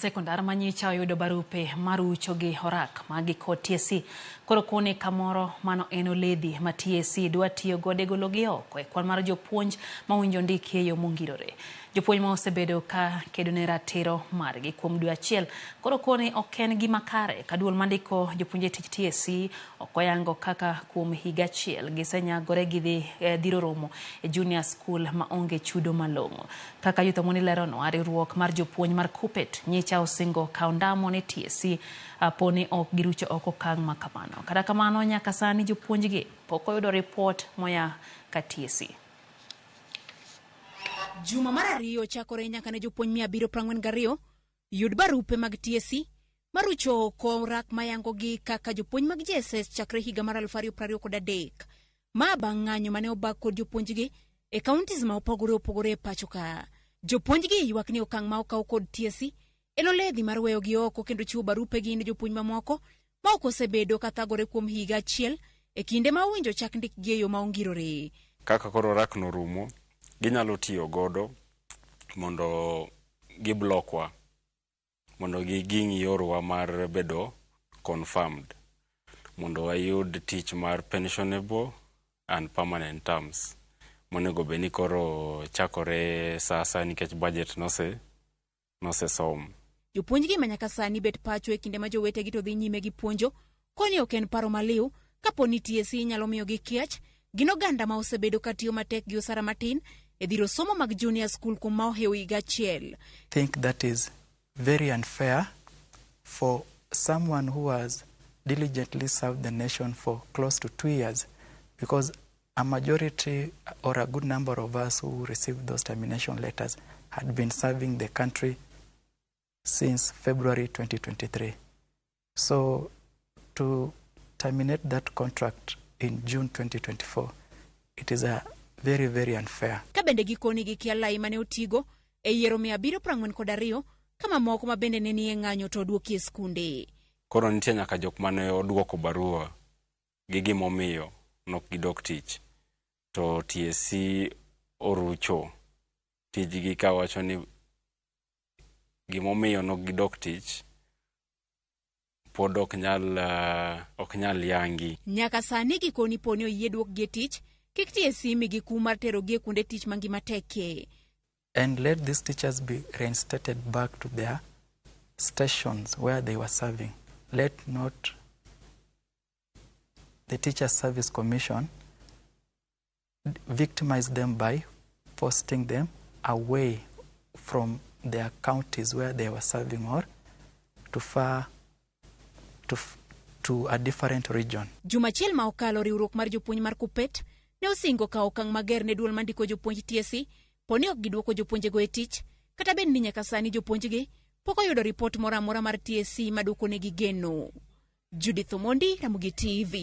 Sekondar ma nyicha oyudo barupe marucho gi orak magi kod TSC. Koro koni kamoro mano en oledhi ma TSC dwa tiyo godo e gologi oko e kwan mar jopuonj ma owinjo ndiki e yo mongirore. Jopuonj ma osebedo ka kedo ne ratiro margi kuom dwe achiel koro koni ok en gima kare ka duol mandiko jopuonj e tich TSC ok oyango kaka kuom higa achiel gisenyagore gi dhi dhiro romo e junior school ma onge chudo malong'o. Kaka Youth Omoni leronwa, riwruok mar jopuonj mar KUPPET nyicha osingo kawo ndamo ne TSC po ni ok girucho oko okang' ma kamano. Kata kamano nyaka sani jopuonjgi pok oyudo ripot moya ka TSC. Juma mar ariyo chakore nyaka ne jopuonj 742 yud barupe mag TSC marucho oko rak mayangogi kaka jopuonj mag JSS chakre higa mar 2023. Ma bang' ng'anyo mane obag kod jopuonjgi e counties ma opogore opogore e pacho ka. Jopuonjgi ywak ni okang' ma okaw kod TSC en oledhi mar weyogi oko kendo chiwo barupegi ne jopuonj mamoko ma ok osebedo ka thagore kuom higa achiel e kinde ma owinjo chak ndikgi e yo ma ongirore. Kaka koro rak no rumo, ginyalo tiyo godo mondo giblokwa, mondo giging' yorwa mar bedo confirmed, mondo wayud tich mar pensionable and permanent terms. Monego bed ni koro chakore sasa nikech budget nosesom. Jopuonjgi ma nyaka sani bet pacho e kinde ma jowetegi to dhi nyime gi puonjo koni ok en paro maliw kapo ni TSC nyalo miyogi kiach gin oganda ma osebedo ka tiyo matek gi osara matin e dhiro somo mag junior school kuom ma ohewo higa achiel. Think that is very unfair for someone who has diligently served the nation for close to 2 years, because a majority or a good number of us who received those termination letters had been serving the country since February 2023. So to terminate that contract in June 2024, it is a very, very unfair. Ka bende gikoni gikia lai mane otigo e yiero 742 ka mamoko ma bende ne nie ng'anyo to oduoki e skunde. Koro nitie nyaka jok mane oduoko barua gi gimomiyo nok gidok tich. To TSC orucho tijgi kawacho ni gimomiyo nok gidok tich pod ok nyal yangi. Nyaka sani gikoni poni oyie duokgi e tich kik TSC migi kum mar terogi e kuonde tich mangima tekie. And let these teachers be reinstated back to their stations where they were serving. Let not the Teacher Service Commission victimize them by posting them away from their counties where they were serving or to far to, to a different region. Juma achiel ma okalo riwruok mar jopuonj mar KUPPET ne osingo kawo okang' mager ne duol mandiko jopuonj TSC poni ok giduoko jopuonjego e tich kata bed ni nyaka sani jopuonjgi pok oyudo ripot moro amora mar TSC maduokonegi geno. Judith Omondi, Ramogi TV.